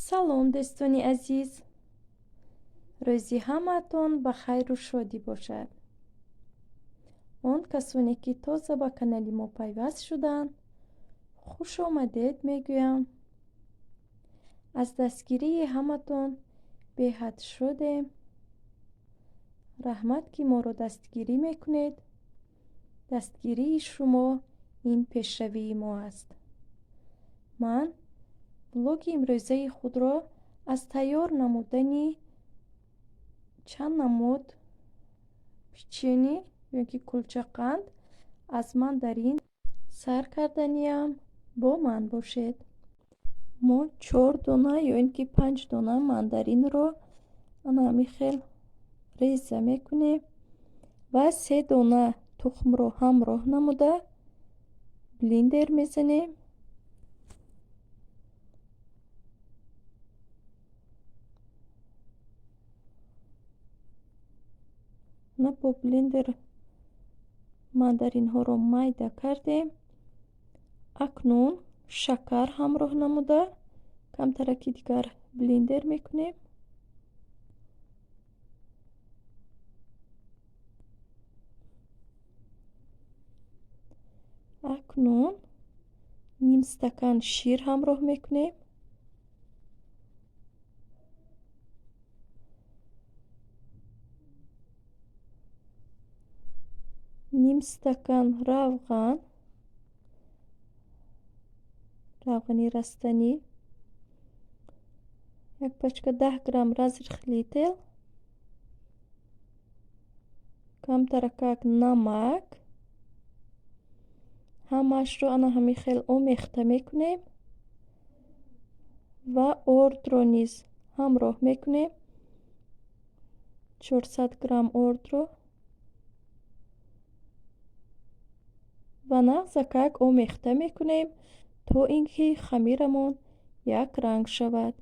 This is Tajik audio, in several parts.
Салом, дӯстони азиз! Рӯзи ҳамаатон ба хайру шодӣ бошад. Он касоне, ки тоза ба канали мо пайваст шуданд, хуш омадед мегӯям. Аз дастгирии ҳаматон беҳад шодем. Раҳмат, ки моро дастгирӣ мекунед. Дастгирии шумо ин пешравии мо аст. Ман влоги имрӯзаи худро аз тайёр намудани чанд намуд печенье ё ки кулчақанд аз мандарин сар карданиям. Бо ман бошед. Мо чор дона ё ин ки панҷ дона мандаринро ана ҳамин хел реза мекунем ва се дона тухмро ҳамроҳ намуда блендер мезанем. На, бо блендер мандаринҳоро майда кардем. Акнун шакар ҳамроҳ намуда камтараки дигар блендер мекунем. Акнун ним стакан шир ҳамроҳ мекунем. Ним стакан равған, равғани растанӣ, як пачка 10 грамм разрыхлитель, камтаракак намак. Ҳамаашро ана ҳамин хел омехта мекунем ва ордро низ ҳамроҳ мекунем, 400 грамм ордро, ва нағзакак омехта мекунем, то ин ки хамирамон якранг шавад.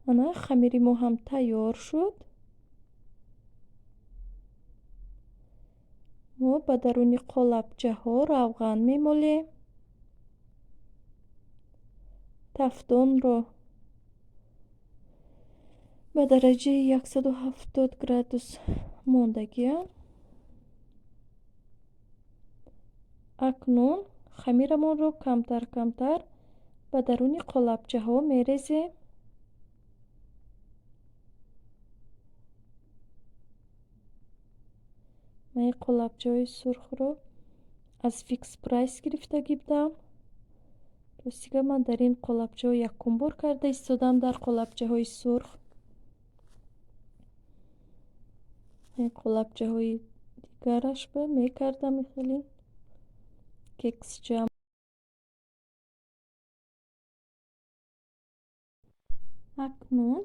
Ана, хамири мо ҳам тайёр шуд. Мо ба даруни қолабчаҳо равған мемолем. Тафдонро ба дараҷаи 170 градус мондагиам. Акнун хамирамонро камтар камтар ба даруни қолабчаҳо мерезем. Ман ин қолабчаҳои сурхро аз Фикс Прайс гирифтагӣ будам. Ростига, ман дар ин қолабчаҳо якум бор карда истодам, дар қолабчаҳои сурх. Ин қолабчаҳои дигарашба мекардам, хеле кексча. Акнун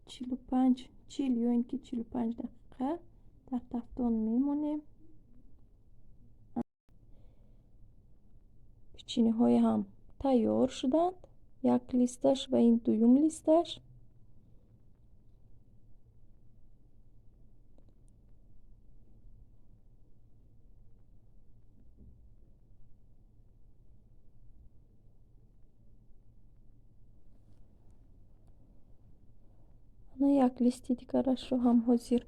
45, 40 ё ин ки 45 дақиқа дар тафдон мемонем. Печеньеҳое ҳам тайёр шуданд, як листаш ва ин дуюм листаш. Ана, як листи дигарашро ҳам ҳозир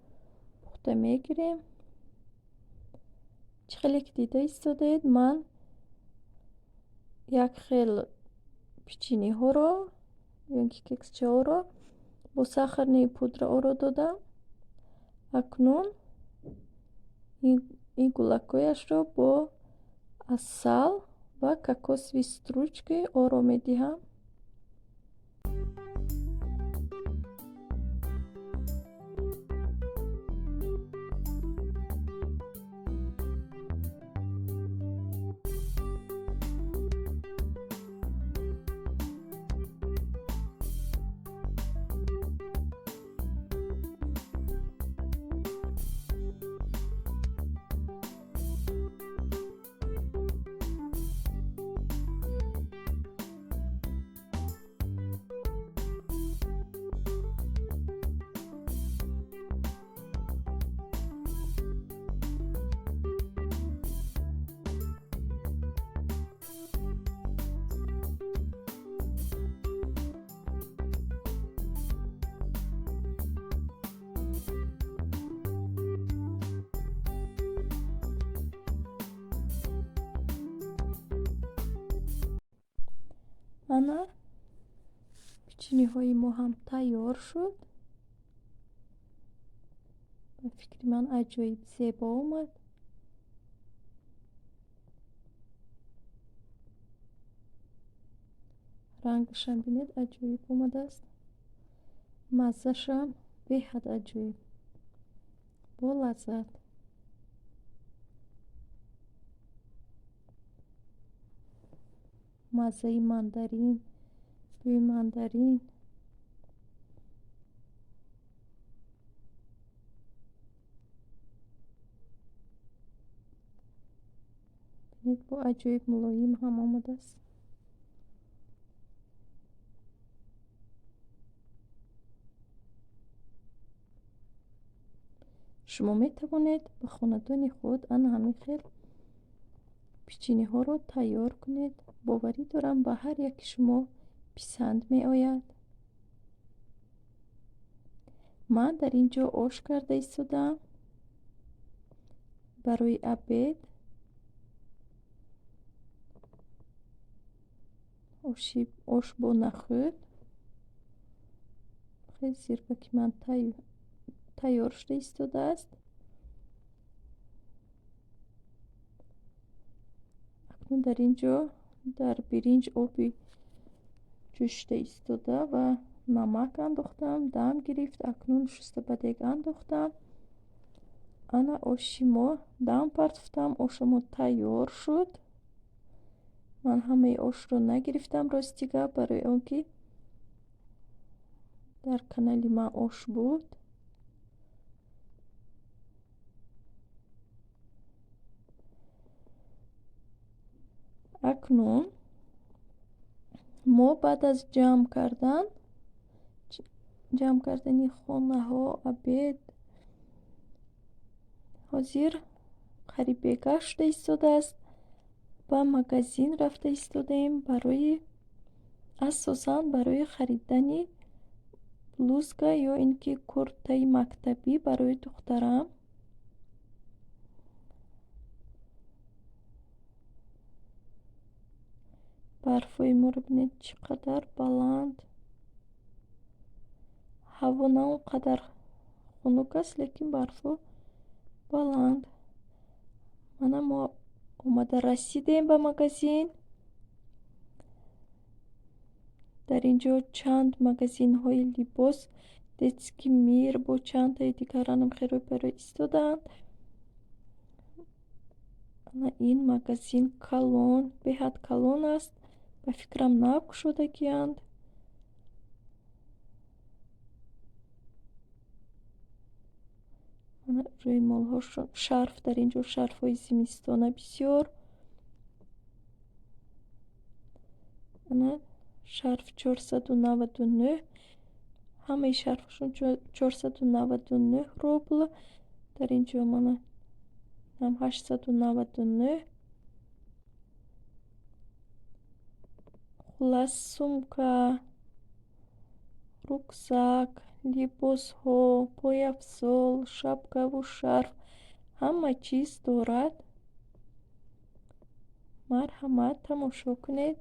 пухта мегирем. Чӣ хеле ки дида истодаед, ман як хел печеньеҳоро ё ин ки кексчаҳоро бо сахарная пудра оро додам. Акнун ин гулакҳояшро бо асал ва кокосовые стружки оро медиҳам. Ана печеньеҳои мо ҳам тайёр шуд. Ба фикри ман, аҷоиб зебо омад. Рангашам бинед, аҷоиб омадааст, маззашам беҳад аҷоиб, бо лаззат. Маззаи мандарин, бӯи мандарин. Бинед, бо аҷоиб мулоим ҳам омадааст. Шумо метавонед ба хонадони худ ана ҳамин хел печеньеҳоро тайёр кунед. Боварӣ дорам, ба ҳар яки шумо писанд меояд. Ман дар ин ҷо ош карда истодаам барои обед. Ош бо нахӯд. Хеле зирбаки ман тайёр шуда истодааст. Акнун дар ин ҷо дар биринҷ оби ҷӯшида истода ва намак андохтам, дам гирифт. Акнун шуста ба дег андохтам. Ана оши мо дам партофтам, ошамо тайёр шуд. Ман ҳамаи ошро нагирифтам, рости гап, барои он ки дар канали ман ош буд. Акнун мо баъд аз ҷамъ кардани хонаҳо, обед, ҳозир қариб бегаҳ шуда истодааст. Ба магазин рафта истодаем барои асосан барои харидани блузка ё ин ки куртаи мактабӣ барои духтарам. Барфҳои моро бинед, чӣ қадар баланд. Ҳаво на он қадар хунук аст, лекин барфҳо баланд. Мана мо омада расидем ба магазин. Дар ин ҷо чанд магазинҳои либос, Детский мир бо чандтаи дигар анам хело барои истодаанд. Ана ин магазин калон, беҳад калон аст. Ба фикрам, нав кушодагианд. Ана рӯймолҳошон, шарф, дар ин ҷо шарфҳои зимистона бисёр. Ана шарф 499, ҳамаи шарфҳошон 499 рубл. Дар ин ҷо мана ҳам 899. Хуллас, сумка, рюкзак, либосҳо, пойафзол, шапкаву шарф, ҳама чиз дорад. Марҳамат, тамошо кунед.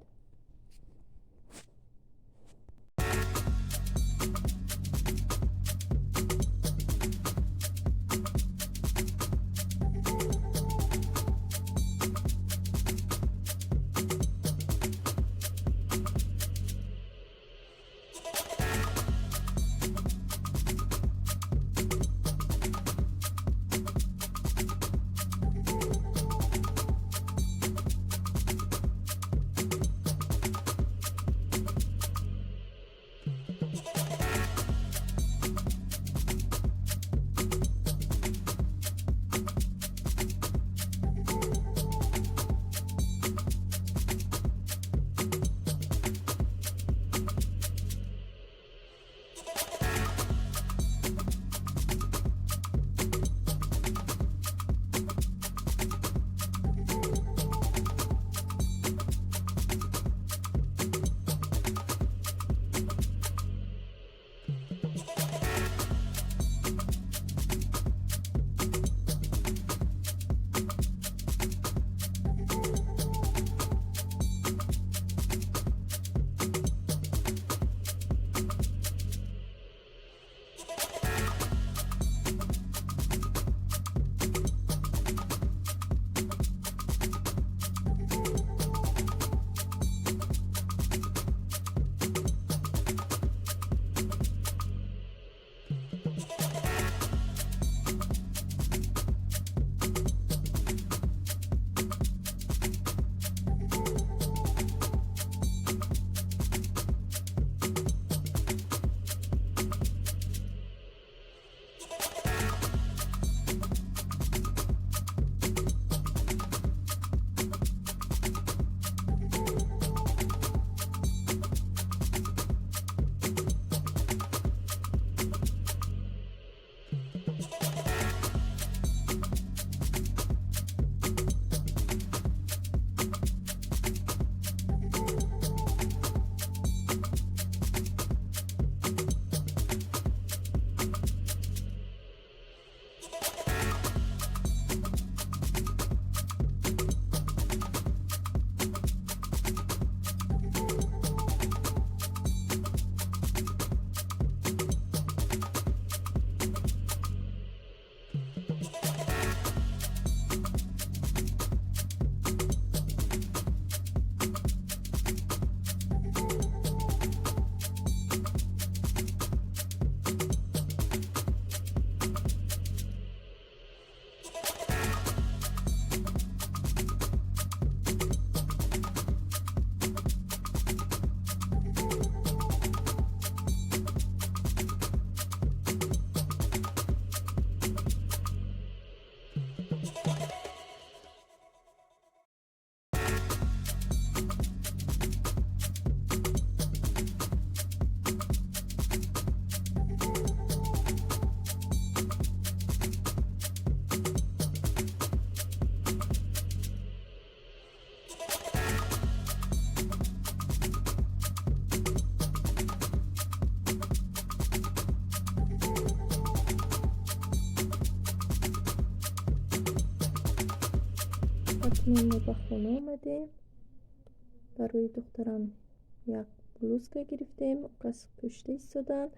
Акнун мо ба хона омадем. Барои духтарам як блузка гирифтем, кас пӯшида истоданд.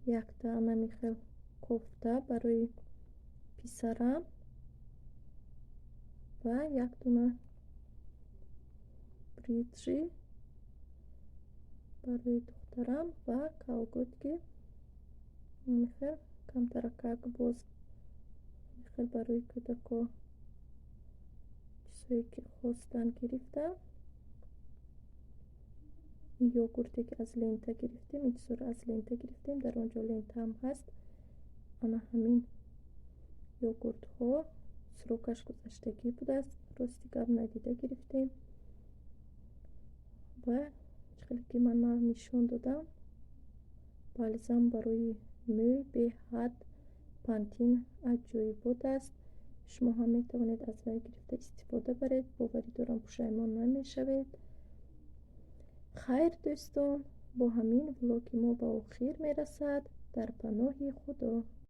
Якта анами хел кофта барои писарам ва як дуна бриджи барои духтарам ва колготки хел камтаракак, боз хел барои кӯдако чизҳое ки хостанд, гирифтам. Йогурте ки аз Лента гирифтем, ин чизҳоро аз Лента гирифтем, дар он ҷо Лентаам ҳаст. Ана ҳамин йогуртҳо срокаш гузаштагӣ будааст, рости гап, надида гирифтем. Ва чӣ хеле ки ман нишон додам, бальзам барои мӯй беҳад Пантин аҷоибот аст. Шумо ҳам метавонед аз вай гирифта истифода баред, боварӣ дорам, пушаймон намешавед. Хайр, дӯстон, бо ҳамин влоги мо ба охир мерасад. Дар паноҳи Худо.